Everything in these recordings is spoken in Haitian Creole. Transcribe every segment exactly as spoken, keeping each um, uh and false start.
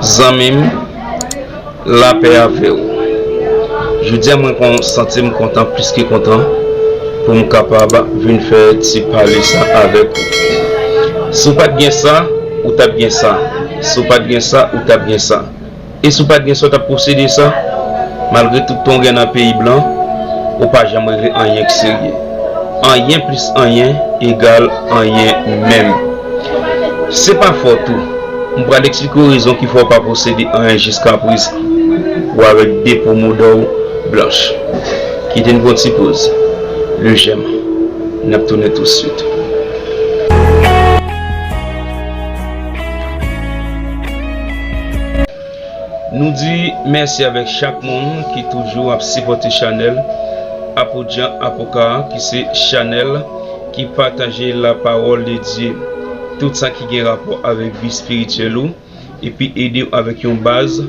Zanmi m, lapè avè w. Jodi a mwen kon, santi m kontan, plis ke kontan, pou m kapab vin fè ti pale sa avèk ou. Si w pa t gen sa, ou t ap gen sa. Si w pa t gen sa, ou t ap gen sa. E si w pa t gen sa, w t ap posede sa. Malgre tout tan w gen nan peyi blan, ou pa janm regle anyen k serye. Anyen plis anyen egal anyen menm. Se pa fòt ou. M pral eksplike w rezon ki fè w pa posede anyen jiskaprezan. Ou avèk de po moda w blanch. Kite n pran ti poz. Le j'aime. N ap tounen tousuit. Nou di mèsi avèk chak moun ki toujou ap sipòte chanèl Apodyan Apoka a, ki se chanèl ki pataje la parole de Dieu, tout sa ki gen rapò avèk vi espirityèl ou, epi ede w avèk yon baz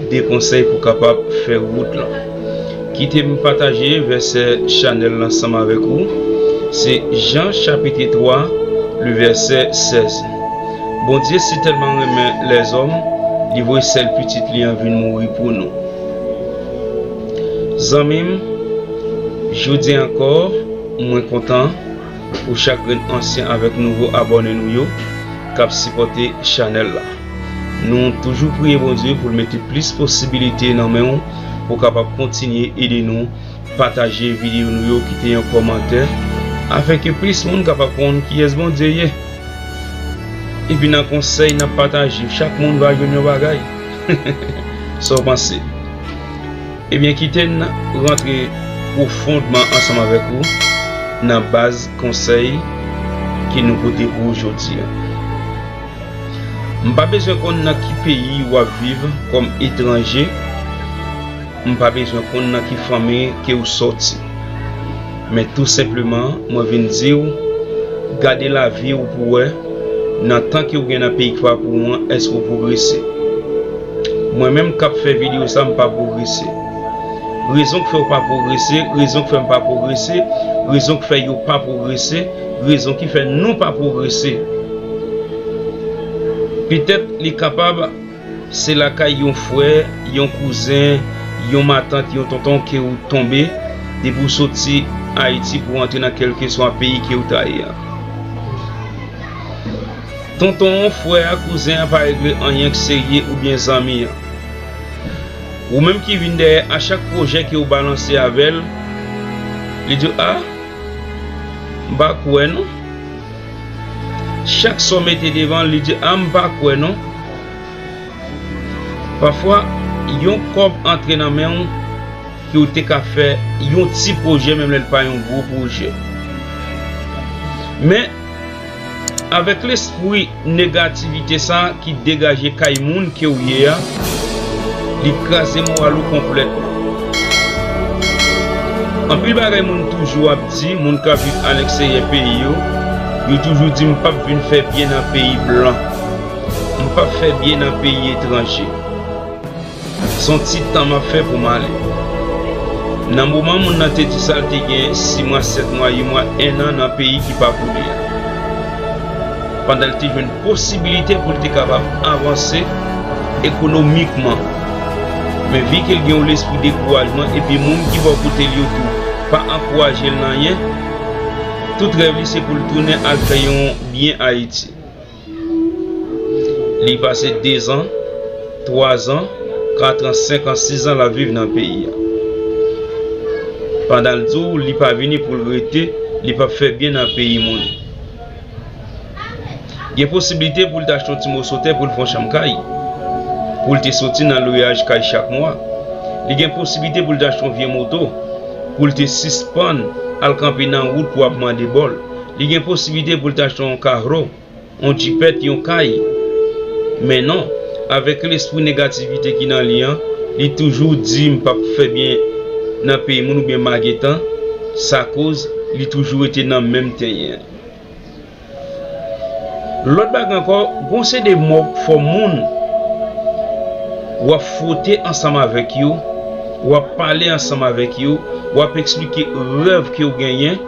de konsèy pou kapab fè wout lan. Kite m pataje vèsè chanèl la ansanm avèk ou. Se Jan chapit twa, le vèsè sèz. Bondye si tèlman renmen lèzòm, li voye sèl pitit li an vin mouri pou nou. Zanmi m, jodi ankò, mwen kontan pou chak grenn ansyen avèk nouvo abòne nou yo k ap sipòte chanèl la. Nou toujou priye Bondye pou l mete plis posibilite nan men w pou w kapab kontinye ede nou pataje videyo nou yo, kite yon kòmantè, afenke plis moun kapab konn kiyès Bondye ye. Epi nan konsèy n ap pataje, chak moun va jwenn yon bagay. Sa w panse? Ebyen, kite n rantre pwofondman ansanm avèk ou nan baz konsèy ke nou pote pou ou jodi a. M pa bezwen konn nan ki peyi w ap viv kòm etranje. M pa bezwen konn nan ki fanmi ke w sòti. Men tou senpleman, mwen vin di w, gade lavi w pou w wè, nan tan ke w gen nan peyi ki pa pou ou an, èske w pwogrese? Mwen menm k ap fè videyo sa, m pa pwogrese. Rezon k fè w pa pwogrese, rezon k fè m pa pwogrese, rezon k fè yo pa pwogrese, rezon ki fè nou pa pwogrese. Petèt li kapab se lakay yon frè, yon kouzen, yon matant, yon tonton ke w tonbe depi w soti Ayiti pou w antre nan kèlkeswa peyi ke w ta ye a. Tonton an, frè a, kouzen an pa regle anyen k serye oubyen zanmi an. Ou menm ki vin dèyè a chak pwojè ke w balanse avè l, li di w, "A, m pa kwè non." Chak sa w mete devan l, li di, "A, m pa kwè non." Pafwa, yon kòb antre nan men w ke w te ka fè yon ti pwojè, menm lè l pa yon gwo pwojè. Men, avèk lespri negativite sa ki degaje kay moun ke w ye a, li kraze moral ou konplètman. Anpil bagay moun toujou ap di, moun k ap viv aleksteryè peyi yo, yo toujou di, "M p ap vin fè byen nan peyi blan. M p ap fè byen nan peyi etranje. Se yon ti tan m ap fè pou m ale." Nan moman moun nan te di sa, l te gen sis mwa, sèt mwa, uit mwa, enn an nan peyi ki pa pou li a. Pandan l te jwenn posibilite pou l te kapab avanse ekonomikman. Men vi ke l gen yon lespri dekourajman, epi moun ki bò kote l yo tou pa ankouraje l nan anyen, tout rèv li se pou l tounen al fè yon byen Ayiti. Li pase dezan, twazan, katran, senkan, sizan l ap viv nan peyi a. Pandan l di w li pa vini pou l rete, li p ap fè byen nan peyi moun. Gen posiblite pou l te achte yon ti moso tè pou l fè yon chanm kay, pou l te soti nan lwayaj kay chak mwa. Li gen posiblite pou l te achte yon vye moto, pou l te sispann al kanpe nan wout pou ap mande bòl. Li gen posiblite pou l te achte yon kahro, yon djipèt, yon kay. Men non, avèk lespri negativite ki nan li an, li toujou di, "M p ap fè byen nan peyi moun" oubyen "M a gentan", sa koz li toujou rete nan menm tenyen an. Lòt bagay ankò, gon seri de mòfò moun w ap fwote ansanm avèk yo, w ap pale ansanm avèk yo, w ap eksplike rèv ke w genyen.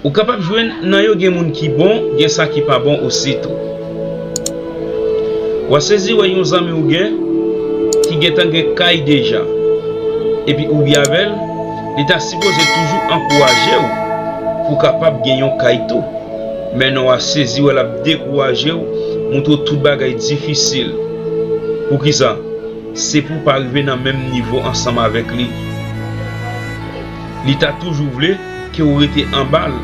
Ou kapab jwenn nan yo gen moun ki bon, gen sa ki pa bon osi tou. W a sezi wè yon zanmi w gen ki gentan gen kay deja, epi ou byen avè l, li ta sipoze toujou ankouraje w pou w kapab gen yon kay tou. Men non, w a sezi wè l ap dekouraje w, montre w tout bagay difisil. Poukisa? Se pou w pa rive nan menm nivo ansanm avèk li. Li ta toujou vle ke w rete anba l.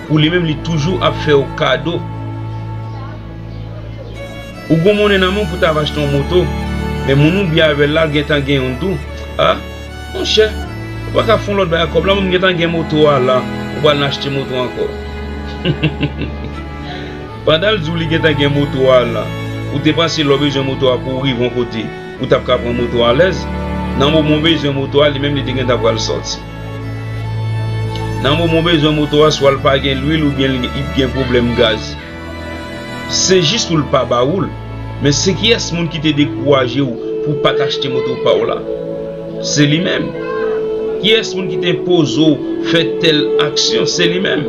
Pou li menm, li toujou ap fè w kado. Ou gon monnen nan men w pou w ta va achte yon moto, men moun ou byen avè l la gentan gen youn tou. A, monchè, ou pa ka fè yon lòt bagay ak kòb la, mwen m gentan gen moto a la, ou pral achte moto ankò. Pandan l di w li gentan gen moto a la, ou te panse lè w bezwen moto a pou w rive yon kote, ou t ap ka pran moto a alèz? Nan moman w bezwen moto a, li menm li te gentan pral sòti. Nan moman w bezwen moto a, swa l pa gen lwil oubyen li gen pwoblèm gaz. Se jis pou l pa ba ou l. Men se kiyès moun ki te dekouraje w pou w pa t achte moto pa w la? Se li menm. Kiyès moun ki te enpoze w fè tèl aksyon? Se li menm.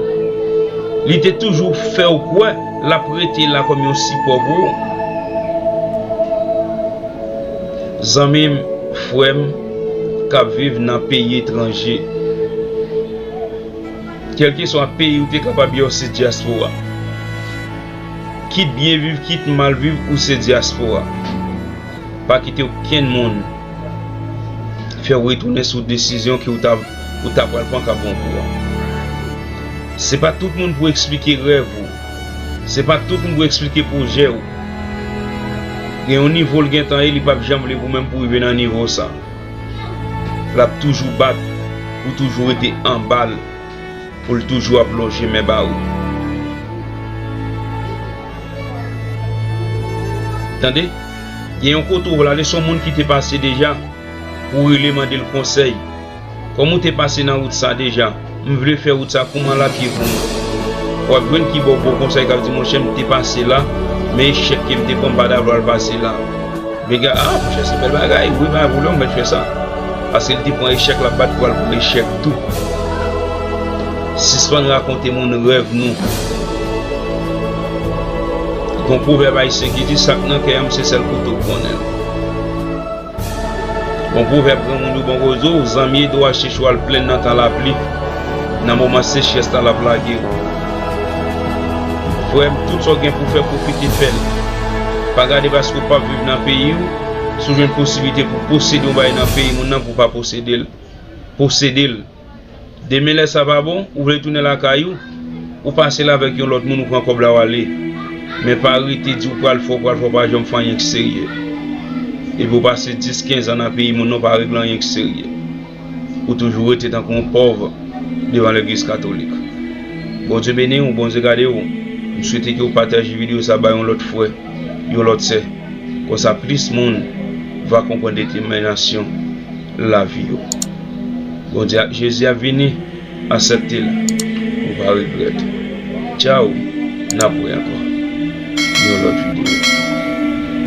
Li te toujou fè w kwè l ap rete la kòm yon sipò pou ou. Zanmi m, frè m, k ap viv nan peyi etranje. Kèlkeswa peyi ou te kapab ye, w se dyaspora. Kit byen viv, kit mal viv, ou se dyaspora. Pa kite okenn moun fè w retounen sou desizyon ke w ta, ou ta pral pran k ap bon pou ou a. Se pa tout moun pou eksplike rèv ou. Se pa tout moun pou eksplike pwojè ou. Gen yon nivo l gentan ye, li p ap janm vle pou menm pou rive nan nivo sa. L ap toujou bat pou toujou rete anba l, pou l toujou ap lonje men ba ou. Tande, gen yon kote w prale, se yon moun ki te pase deja, ou rele mande l konsèy. Kòm ou te pase nan wout sa deja, m vle fè wout sa kouman l ap ye pou mwen. W ap jwenn ki ba w bon konsèy k ap di, monchè, m te pase la, men echèk ke m te pran, m pa ta vle al pase la. Mega, a, monchè, se bèl bagay. Wi, pa pwoblèm, ou mèt fè sa. Paske l te pran echèk, l ap bat pou al pran echèk tou. Sispann rakonte moun rèv nou. Gon pwovèb ayisyen ki di, sa k nan kè a m, se sèl kouto k konnen l. Bon pwovèb granmoun yo bon koze w, zanmi ede w achte chwal plenn nan tan lapli, nan moman sechrès la l ap lage w. Frè m, tout sa w gen pou fè, pwofite fè l. Pa gade paske w p ap viv nan peyi w, si w jwenn posiblite pou posede yon bagay nan peyi moun nan, pou w pa posede l. Posede l. Demen lè sa pa bon, ou vle tounen lakay ou, ou pase l avèk yon lòt moun, ou pran kòb la, w ale. Men pa rete di w pral fè, w pral fè, w pa janm fè anyen ki serye. Epi w pase dis, kenz an nan peyi moun nan, w pa regle anyen ki serye. Ou toujou rete tankou yon pòv devan legliz katolik. Bondye beni w, Bondye gade w. M swete ke w pataje videyo sa bay yon lòt frè, yon lòt sè. Konsa plis moun va konprann detèminasyon lavi yo. Bondye ak Jezi ap vini, aksepte l. Ou pa regrèt. Tchaw, n ap wè ankò. Yon lòt videyo.